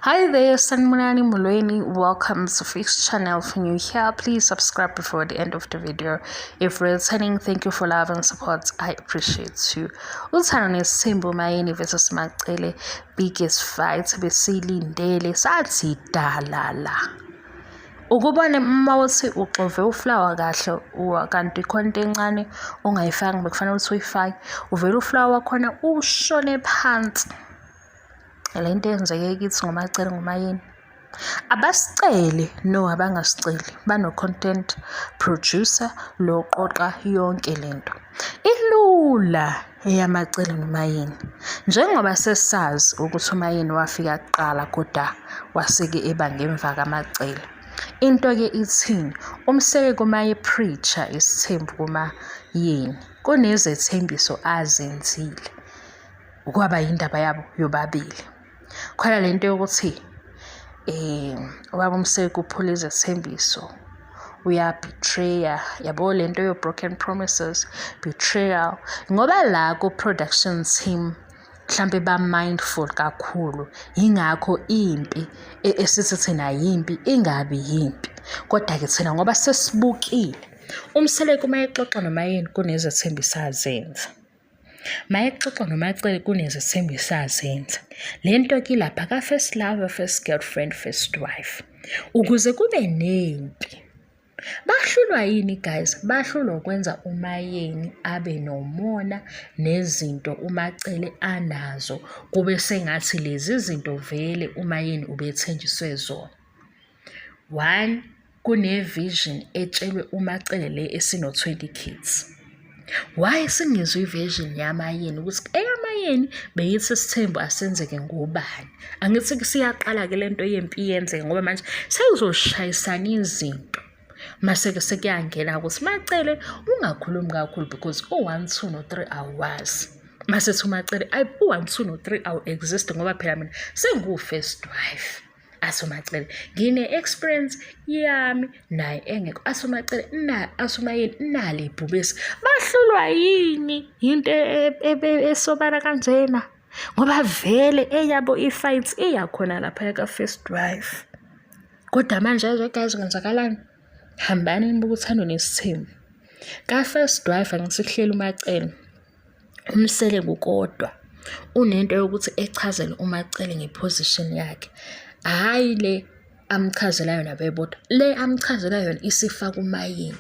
Hi there, Sanibonani Molweni. Welcome to Fix Channel. If you're new here, please subscribe before the end of the video. If returning, thank you for love and support. I appreciate you. Uthando nesithembu Mayeni versus Macele biggest fight besiyilindele sathi dalala. Ukubona uma uthi uxove uflawa kahle kanti khona into encane ongayifaki bekufanele ukuthi uyifake uvele uflawa wakhona ushone phansi. Le nto eyenzeke kithi ngoMacele ngoMayeni. Abasicele no abangasiceli bano-content producer lo oqoqa yonke le nto. Ilula eyaMacele noMayeni. Njengoba sesazi ukuthi uMayeni wafika kuqala koda waseke eba ngemva kaMacele. Into-ke ithini? UMseleku maye-preach-a isithembu kuMayeni kunezethembiso azenzile. Kwaba yindaba yabo yobabili. Khona le nto yokuthi ubaba uMseki uphula izethembiso, uya-betray-a, yabo le nto yo-broken promises, betrayal. Ngoba la ku-production team mhlampe ba-mindful kakhulu, yingakho impi esithi thina yimpi ingabi yimpi. Kodwa-ke thina ngoba sesibukile, uMseleku uma exoxa noMayeni kunezethembiso azenza. Mayexoxa noMacele kunezethembiso azenza. Le nto ke ilapha ka-first lover, first girlfriend, first wife. Ukuze kube nempi. Bahlulwa yini guys? Bahlulwa ukwenza uMayeni abe nomona nezinto uMacele anazo kube sengathi lezi zinto vele uMayeni ubethenjiswe zona. One, kune-vision etshelwe uMacele le esino-20 kids. Why singezwa i-version yaMayeni ukuthi eyaMayeni beyithi isithembu asenzeke ngobani? Angithi siyaqala-ke le nto yempi yenzeke ngoba manje sekuzoshayisana izinto. Mase-ke sekuyangena ukuthi Macele ungakhulumi kakhulu because u-one, two no-three awazi. Mase ethi uMacele ayi u-one, two no-three awu-exist ngoba phela mina sengiwu-first wife. Athi uMacele ngine-experience yami naye engekho. Athi uMacele athi uMayeni nali ibhubesi. Bahlulwa yini yinto e, e, e, esobala kanjena? Ngoba vele eyabo i-fight iyakhona lapha ka-first wife. Kodwa manje yazi guys kwenzakalani? Hambani nibuke uthando nesithembu. Ka-first wife angithi kuhleli uMacele. UMseleku kodwa unento yokuthi echazele uMaCele nge-position yakhe, hhayi le amchazela yona bebodwa, le amchazela yona isifaka uMayeni.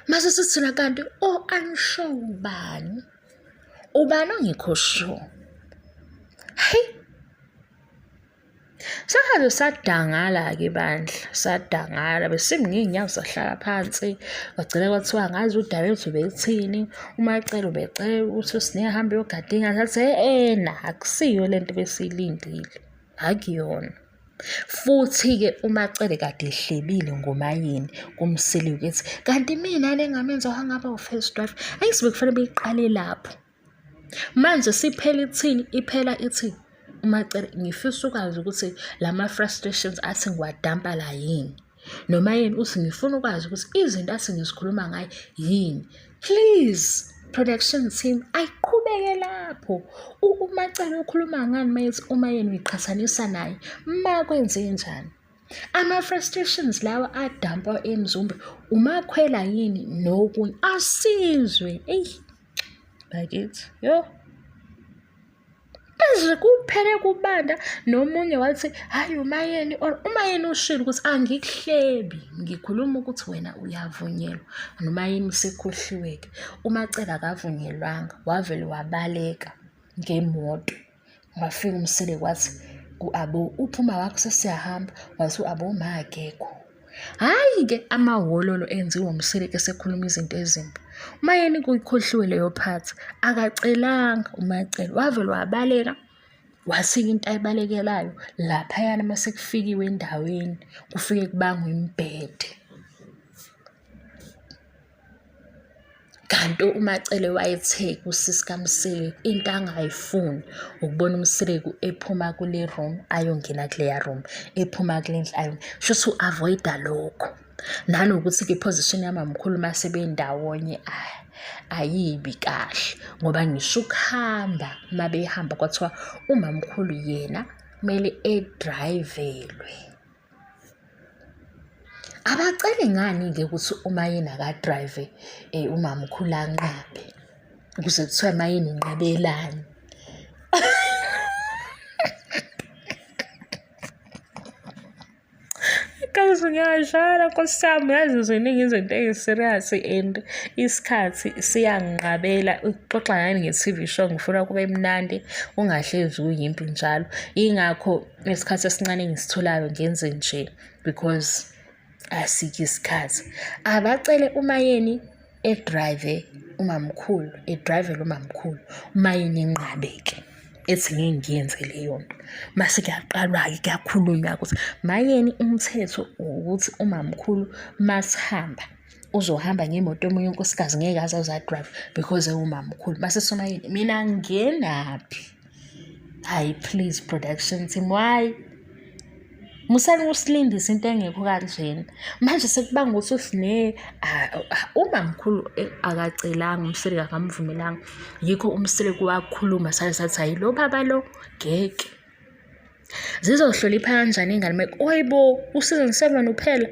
Mase sithi thina kanti o-unsure ubani? Ubani ongekho sure? Hhayi! Sahambe sadangala-ke bandla, sadangala besimi ngey'nyawo sahlala phansi, kwagcina kwathiwa angazi udadewethu ubethini, uMacele ubecela ukuthi uSne ahambe eyogada ingane, sathi e-ena akusiyo le nto ebesiyilindile, akuyona. Futhi-ke uMacele kade ehlebile ngoMayeni kuMseleku ethi, kanti mina le engamenza wangaba u-first wife, angithi bekufanele beyiqale lapho. Manje siphela ithini? Iphela ithi uMacele ngifisa ukwazi ukuthi lama-frustrations athi ngiwadampa la yini. Noma yena uthi ngifuna ukwazi ukuthi izinto athi ngizikhuluma ngaye yini. Please production team ayiqhubeke lapho. UMacele ukhuluma ngani uma ethi uma yena uyiqhathanisa naye? Makwenzenjani? Ama-frustrations lawa adampwa eMzumbe umakhwela yini nokunye asizwe eyi. Bakithi, yo. Manje kuphele kubanda nomunye wathi hhayi uMayeni or uMayeni ushilo ukuthi angikuhlebi ngikhuluma ukuthi wena uyavunyelwa noMayeni usekhohliwe-ke uMacele akavunyelwanga wavele wabaleka ngemoto. Wafika uMseleku wathi ku-Abo, uphi uma wakho sesiyahamba? Wathi u-Abo uma akekho. Hhayi-ke amawololo enziwa uMseleku esekhuluma izinto ezimbi. UMayeni kuyikhohliwe leyo phathi, akacelanga uMacele, wavele wabaleka wasika into ayibalekelayo laphayana uma sekufikiwe endaweni kufike kubangwa imibhede. Kanti uMaCele wayethe kusisi kaMseleku into angayifuni ukubona uMseleku ephuma kule room ayongena kuleya room, ephuma kule ndlu shuthi u-avoid-a lokho. Nanokuthi-ke i-position yamamkhulu uma sebendawonye ayibi kahle ngoba ngisho ukuhamba uma behamba kwathiwa umamkhulu yena. kumele edrayivelwe. Abaceli ngani-ke ukuthi uMayeni akadrayive umamkhulu anqabe ukuze kuthiwe Mayeni nqabelani. Guys, ngiyadlala nkosi yami, yazi ziningi izinto eyi-serious and isikhathi siyanginqabela ukuxoxa nani nge-T_V show, ngifuna kube mnandi ungahlezi uyimpi njalo. Yingakho isikhathi esincane engisitholayo ngenze nje because asikho isikhathi. Abacele uMayeni edrayive umamkhulu, edrayivele umamkhulu, uMayeni enqabe-ke ethi ngeke ngiyenze leyo nto. Mase kuyaqalwa-ke kuyakhulunywa-ke ukuthi Mayeni umthetho ukuthi umamkhulu masihamba uzohamba ngemoto omunye unkosikazi ngeke aze aze adrayive because ewumamkhulu. Mase uMayeni mina ngingenaphi? Hhayi please production team why? Musani ukusilindisa into engekho kanjena. Manje sekubanga ukuthi uSne umamkhulu akacelanga uMseleku akamvumelanga. Yikho uMseleku wakhuluma saze sathi hhayi lo baba lo ngeke. Zizohlonipha kanjani iy'ngane Hhayi bo, u-season 7 uphela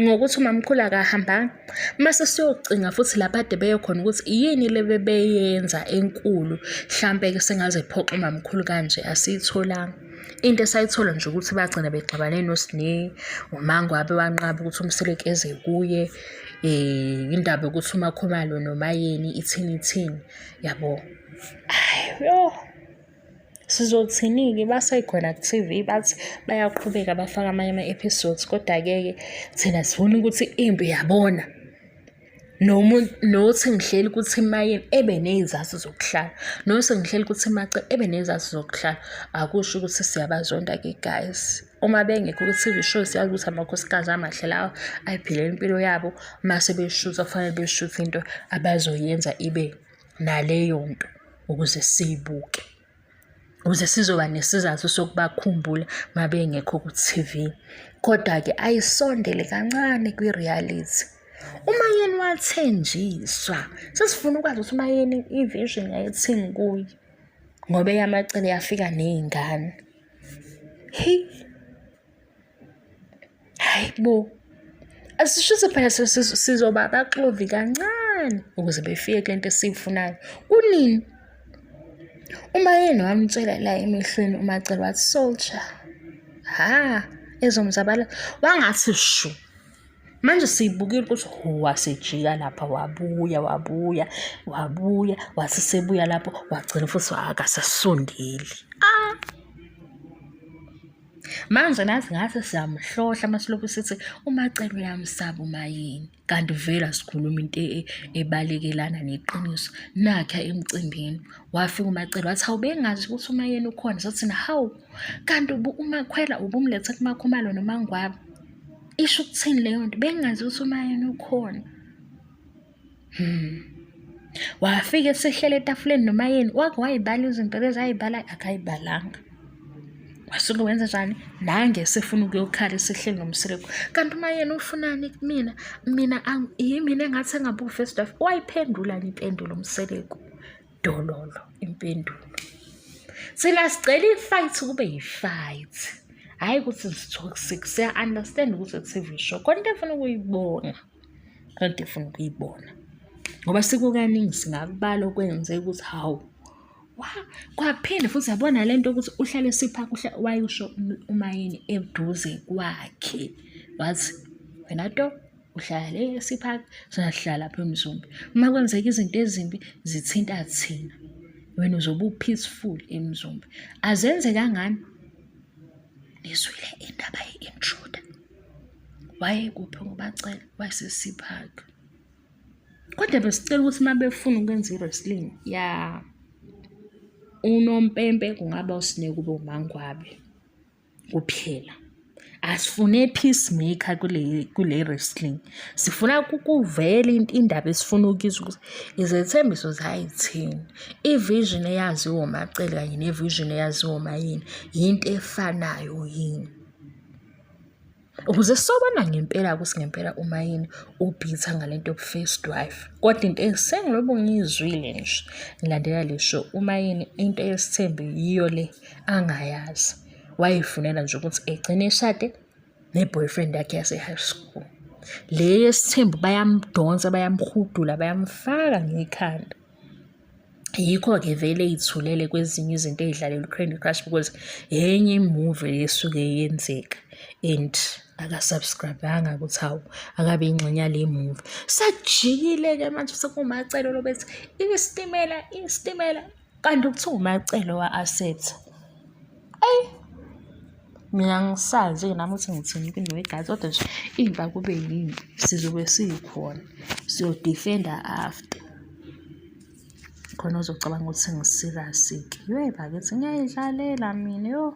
ngokuthi umamkhulu akahambanga. Mase siyocinga futhi lapha ade beye khona ukuthi yini le bebeyenza enkulu hlampe-ke sengaze iphoxe umamkhulu kanje asiyitholanga. Into esayithola nje ukuthi bagcina bexabane noSne, uMangwabe wanqaba ukuthi uMseleku eze kuye, indaba yokuthi uMakhumalo noMayeni ithini ithini, yabo. Hhayi yoh. Sizothini-ke basekhona ku-T_V bathi bayaqhubeka bafake amanye ama-episodes koda-ke ke thina sifuna ukuthi impi yabona. Nothi ngihleli kuthi Mayeni ebe ney'zathu zokuhlala, nothi ngihleli kuthi Macele ebe ney'zathu zokuhlala. Akusho ukuthi siyabazonda-ke guys. Uma bengekho ku-T_V show siyazi ukuthi amakhosikazi amahle lawa ayiphilela impilo yabo. Mase beshutha kufanele beshuthe into abazoyenza ibe naleyo nto ukuze siyibuke. Ukuze sizoba nesizathu sokubakhumbula uma bengekho ku-T_V. Kodwa-ke ayisondele kancane kwi-reality. UMayeni wathenjiswa, sesifuna ukwazi ukuthi uMayeni i-vision yayithini kuye ngoba eyaMaCele yafika ney'ngane. Hheyi. Hayi bo. Asisho phela sizoba abaxovi kancane ukuze befike kule nto esiyifunayo. Kunini? Uma yena wamtshela la emehlweni uMacele wathi soldier. Ha, ezomzabala wangathi shu. Manje siyibukile ukuthi hu wasejika lapha wabuya wabuya wabuya wathi sebuya lapho wagcina futhi akasasondeli. Ah! Manje nathi ngathi siyamhlohla uma silokhu sithi uMacele uyamsaba uMayeni kanti vele asikhuluma into ebalekelana neqiniso. Nakha emcimbini wafika uMacele wathi hawu bengazi ukuthi uMayeni ukhona. Sathi thina hawu kanti uMakhwela ubumlethe kuMakhumalo noMangwabe. Isho ukuthini leyo nto? Bengazi ukuthi uMayeni ukhona. Wafika esehleli etafuleni noMayeni wake wayibala izinto lezi ayibala akayibalanga. Wasuke wenza njani? Nange esefuna ukuyokhala esehleli noMseleku. Kanti uMayeni ufunani kumina? Mina yimina engathi engabe u-first wife. Wayiphendula impendulo uMseleku. Dololo impendulo. Thina sicela i-fight kube yi-fight. Hhayi ukuthi si-toxic, siya-understand ukuthi i-T_V show khona into efuna ukuyibona. Kade ngifuna ukuyibona ngoba sekukaningi singakubala okwenzeka ukuthi hawu kwaphinde futhi yabona le nto ukuthi uhlale siphaka wayusho uMayeni eduze kwakhe wathi wena to uhlala le esiphaka sona sihlala lapha eMzumbe. Uma kwenzeka izinto ezimbi zithinta thina, wena uzobe u-peaceful eMzumbe. Azenze kangani? Nizwile indaba ye-intruder. Wayekuphi ngoBacele? Wayese-Sea Park. Kodwa besicela ukuthi uma befuna ukwenza i-wrestling ya unompempe kungaba uSne kube uMangwabe kuphela. Asifune peacemaker kule wrestling. Sifuna kuvele indaba esifuna ukuyizwa ukuthi izethembiso zayithini. I-vision eyaziwa uMaCele kanye ne-vision eyaziwa uMayeni yinto efanayo yini? Ukuze sobona ngempela ukuthi ngempela uMayeni ubhitha ngale nto yobu-first wife. Kodwa into sengilobu ngiyizwile nje ngilandela le show, uMayeni into yesithembu yiyo le angayazi. Wayifunela nje ukuthi egcine eshade ne-boyfriend yakhe yase-high school. Le yesithembu bayamdonsa, bayamhudula, bayamfaka ngekhanda. Yikho-ke vele ey'thulele kwezinye izinto ey'dlalelwa u-Candy Crush because enye imuvi esuke yenzeka and aka-subscribe-anga ukuthi hawu akabe ingxenye yale movie. Sekujikile-ke manje sekuwuMacele lo bethi isitimela isitimela kanti kuthiwa uMacele wa-accept. Eyi mina angisazi-ke nami ukuthi ngithini empini wegazi kodwa nje impi akube yimpi sizobe sikhona siyo-defend-a after. Khona ozocabanga ukuthi ngi-serious-ke. Yeyi bakithi ngiyay'dlalela mina yo.